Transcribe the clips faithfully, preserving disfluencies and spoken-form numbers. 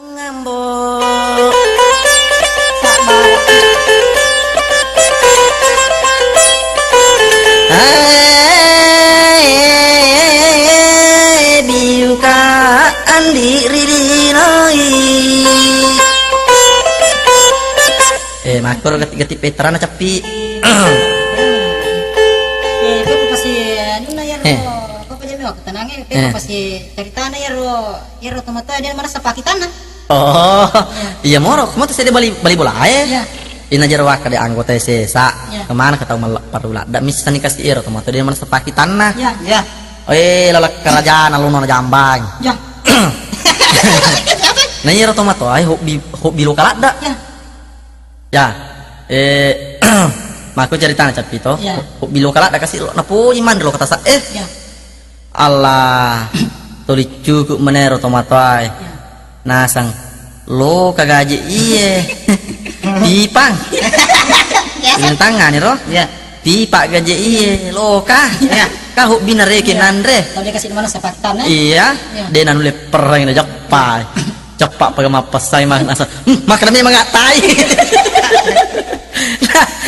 Ngambo. Eh, biuka andi ririnoi. Eh, makkoro gati-gati petrana cappi. Eh, pepa pasi anunna iyaro. Eh. Apa jadi waktu tenangnya, pepa pasi ceritana iyaro, iyaro tomatoa dia merasa pakitanna. Oh, iya moro, kamu tuh saya bali, bali bola eh. Iya. Ina jero waka de anggota sesa. Iya. Kemana kata malah perlu ladda, misalnya kasih iyaro tomatoa dia merasa pakitanna. Iya. Iya. Eh, lalak kerajaan alun nona jambang. Iya. Nah, iyaro tomatoa eh, hobi, hobi lo kaladda. Iya. Ya, eh, mako ceritana cappi to. Iya. Hobi lo kaladda kasi lo, napoji manre lo katasa eh. Iya. Allah, tuli cukup menero tomatoae. Iya. Nasang, lo kagaje iye. Pipang. Iya. Ini tangani ro. Iya. Pipa gaje iye, lo ka. Iya. Ka hobi nareke nanre. Tau dia kasih mana sepakatan eh. Iya. Iya. De nanulle perang na jappai. Ceppa paga mappessai ma-, nasa, "Hmm, makkeda memang attai."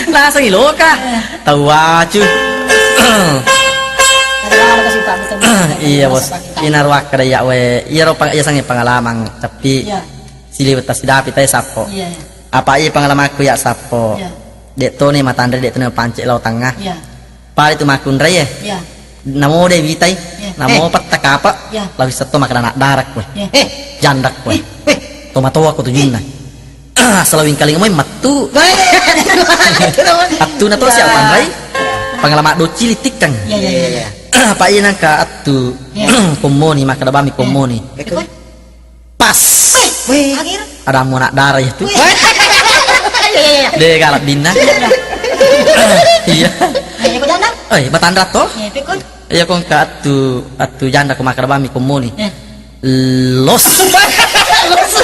Nasengi loka. Tau acu. Iya, Bos. Ina ruakkeda iya we. Iyaro pang-, iya sangi pengalaman, tapi iya, siliwet tasidapi tai sappo. Iya, iya. Apa iya pengalamanku ya sappo. Iya. Dek toni matanre, dek toni pancek lao tengah. Iya. Pada itu makkunrai e. Iya. Namo de witai. Iya. Namo eh, petta kapa. Iya. Lawi setto makkeda anak darak we. Iya. Eh. Jandak we. Eh. Eh. Tomatoa ko tujunna. Salawing kaling mai mattu. Attu na to siapa rai. Pangalamak doci litikkang. Iya, iya, iya, iya. Apa iya nangka attu. Iya. Kommoni makkeda bami kommoni. Betul. Pas. Weh. Ada mu anak dara itu. Iya, iya, iya. De galak dinna. Iya. Iya, kok janda? Eh, matanra to? Iya, pikun. Iya, kok engka attu, attu janda ko makkeda bami kommoni. Eh. Los. Los.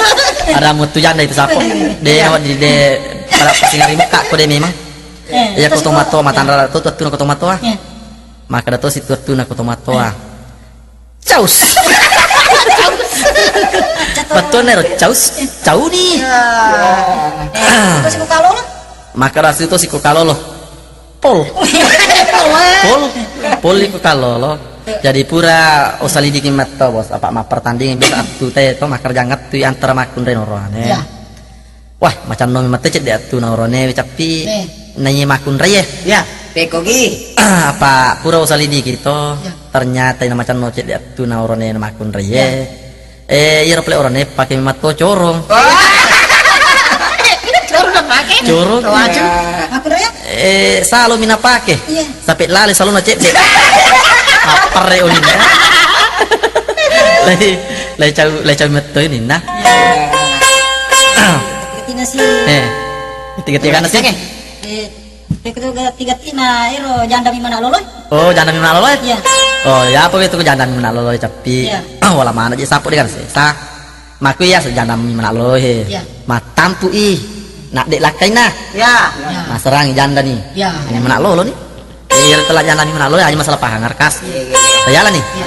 Ada mu tu janda itu sapo. De, iya, awak di de pada singari muka ko de memang. Eh, iya, terus ko tomatoa, matanra to, tu attu na ko tomatoa. Iya. Makkeda to situ attu na ko tomatoa. Eh. Caus. Caus. Bettuanna ero caus, cauni. Iya. Eh, itu siko kalolo? Makkeda situ siko kalolo. Pol. Pol. Pol, pol iko kalolo. Jadi pura usalidiki metto, Bos. Apa mappertandingi biasa attu te to makkerjang attu antara makkunrai na oroane. Iya. Wah, macanno mi mette cedde attu na orone cappi. Eh. Naiye makkunrai e. Ya, pekko gi. Apa pura usalidiki to. Ya. Ternyata ina macanno cedde attu na orone na makkunrai e. Ya. Eh, iyaro pale orone pake mi matto corong. Corong na pake? Corong. Waju. Makkunrai e? Eh, salo mi na pake. Iya. Sampe lale salona cedde. Appere uninna. Lai, lai cau, lai cau metto ininna. Iya. Tiga-tiga sih. Eh. Tiga-tiga na sih. Oke. Eh, tiga-tiga tina ero janda mi mana lolo? Oh, janda mi mana lolo? Iya. Oh, ya apa itu janda mi mana lolo cappi? Iya. Wala mana je sapu dengan sesa. Maku iya sejana mi mana lolo he. Iya. Matampu i. Nak dek lakkaina. Iya. Maserang janda ni. Iya. Ini mana lolo ni? Iya, telah janda mi mana lolo, hanya masalah pahang arkas. Iya, iya, iya. Tayala ni. Iya.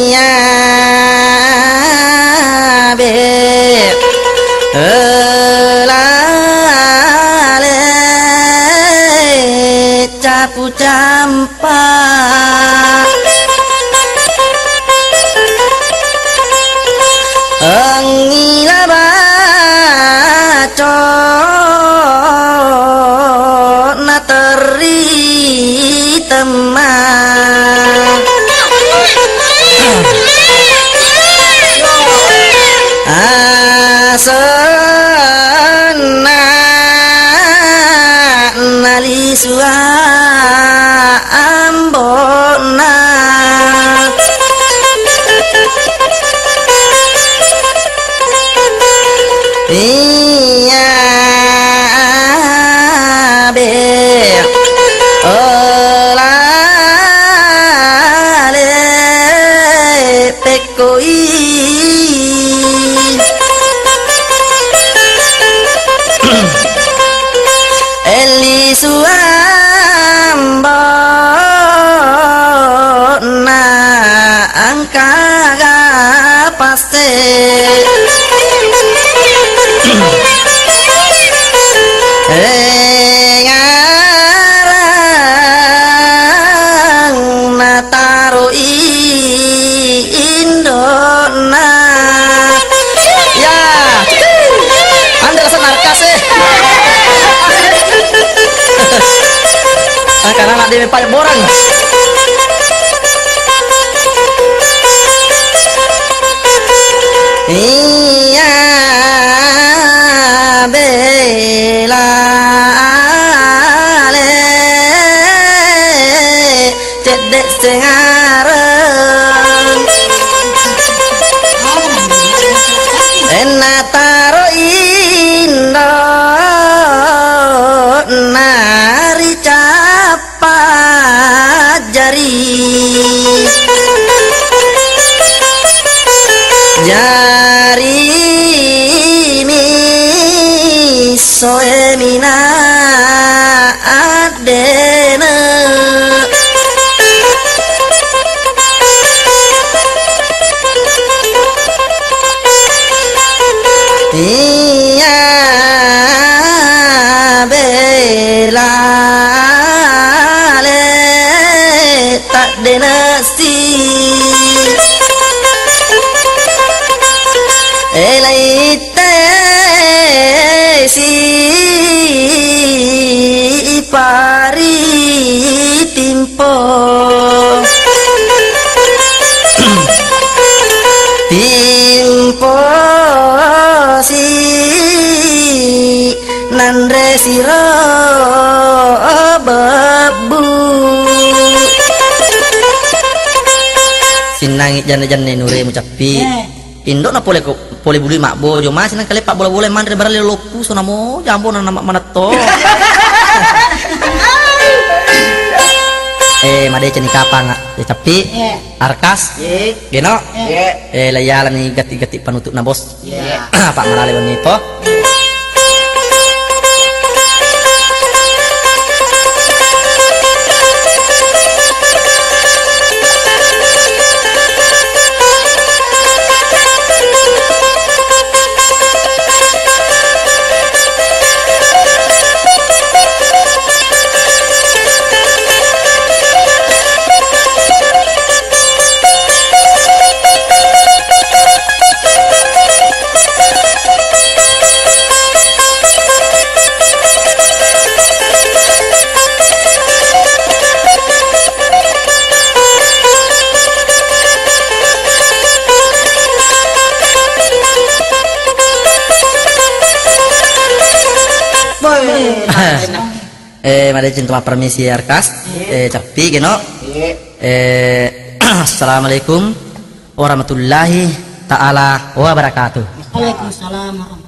Iya, be. Elale capu campa. Angila baco na terri temma. Asenna nalisua ambona. Iya, be. Olale pekkoi. Engngarang nataroi indona. Ya, ande rasa narkas e. Angkana na de' me pale borang. Iya bela ale cedde' sengareng. Enna taro indona ricap pajari. Jari mi soe mina addena. Iya belale taddenasi. Elai tesi ipari timpo. Timpo si nanre siro bebbu. Sinnangi janne-janne nure mucappi. Eh. Indokna pole ko, pole bului mabbojo, masih nang kale pabbola-bola manre barale loppu, sonamo jambo na nama manetto. Eh, madeceng ni kapang, eh, cappi. Iya. Arkas. Iya. Geno. Iya. Eh, layalani gati-gati panutuk na bos. Iya. Pak malale wenni po. Eh, madeceng tu mappermisi Arkas. Eh, cappi geno. Eh, assalamualaikum warahmatullahi taala wabarakatuh. Waalaikumsalam warahmatullahi